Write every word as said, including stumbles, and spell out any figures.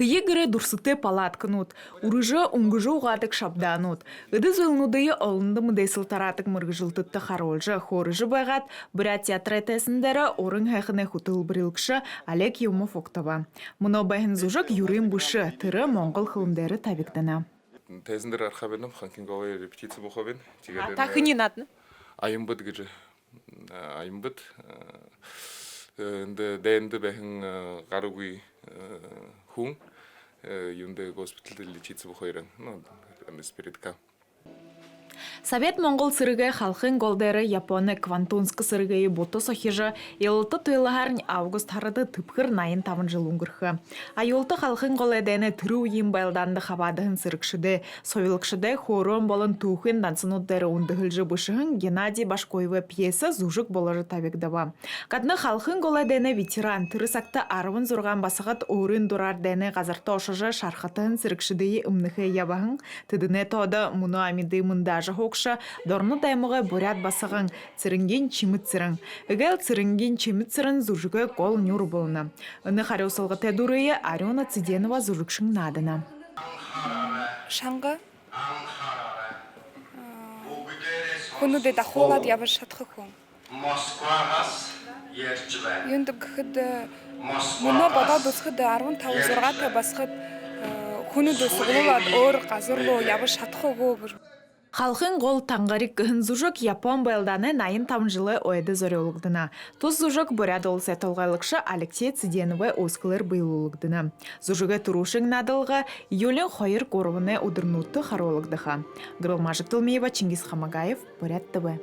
Тиигээд дүрсэтэй палатканууд, үрэжэ, үнгэжэ угаадаг шабдаанууд. Эдэ зүйлнүүдые олондо мэдээсэл тараадаг мэргэжэлтэдтэ харуулжа, хөөрэжэ байгаад, Буряад театрай тайзан дээрэ уран һайханай хүтэлбэрилэгшэ Олег Юмов угтаба. Мүнөө байһан зүжэг юрын бэшэ, тэрэ монгол хэлэн дээрэ табигдана. Тайзан дээрэ гарахаа бэлэн, Халхын голой репетици болохо бэлэн. Тиигээд... А, та энэ хэниие наадана? Аянбад гэжэ, а, Аянбад, а, э, эндэ дайнда байһан, а, гарагүй, а, хүн, а, юундэ, госпитальда лечиться болохо ерээ. Ну, ан спиритка. Совет-Монгол сэрэгэй Халхын гол дээрэ Японой Квантунск сэрэгые бута сохижо, илалта туйлаһаарнь август һарада тэбхэр наян табан жэл үнгэрхэ. Аюулта Халхын голой дайнай тэрэ үеын байлдаанда хабаадаһан сэрэгшэдэй, соёлшодой хөөрөөн болон түүхын дансанууд дээрэ үндэһэлжэ бэшэһэн Геннадий Башкуевай пьеса зүжэг боложо табигдаба. Гадна Халхын голой дайнай ветеран, тэрэ сагта арбан зургаан басагад өөрын дураар дайнай газарта ошожо, шархатаһан сэрэгшэдые эмнэхэ ябаһан. Тэдэнэй тоодо мүнөө амиды мэндэжэ һуугша Дорнод аймагай буряад басаган Цыренгийн Чимит-Цырен. Эгээл Цыренгийн Чимит-Цырен зүжэгэй гол нюур болоно. Энэ харюусалгатай дүрые Арюна Цыденова зүжэгшэн наадана. Шанга. Хүнүүдые дахуулаад ябажа шадаха хүн. Юундэб гэхэдэ, мүнөө бодоод үзэхэдэ, арбан табан зургаатай басагад, э, хүнүүдые суглуулаад, өөр газар руу ябажа шадаха гү гэжэ. Халхын гол «Тангариг» гэһэн зүжэг Япон байлдаанай наян табан жэлэй ойдо зорюулагдана. Тус зүжэг Буряад Уласай Толгойлогшо Алексей Цыденовай үүсхэлээр бэелүүлэгдэнэ. Зүжэгэй түрүүшын наадалга июлиин хоёр-гурбанай үдэрнүүдтэ харуулагдаха. Гэрэлма Жигтэлмиева, Чингис Хамагаев, Буряад ТВ.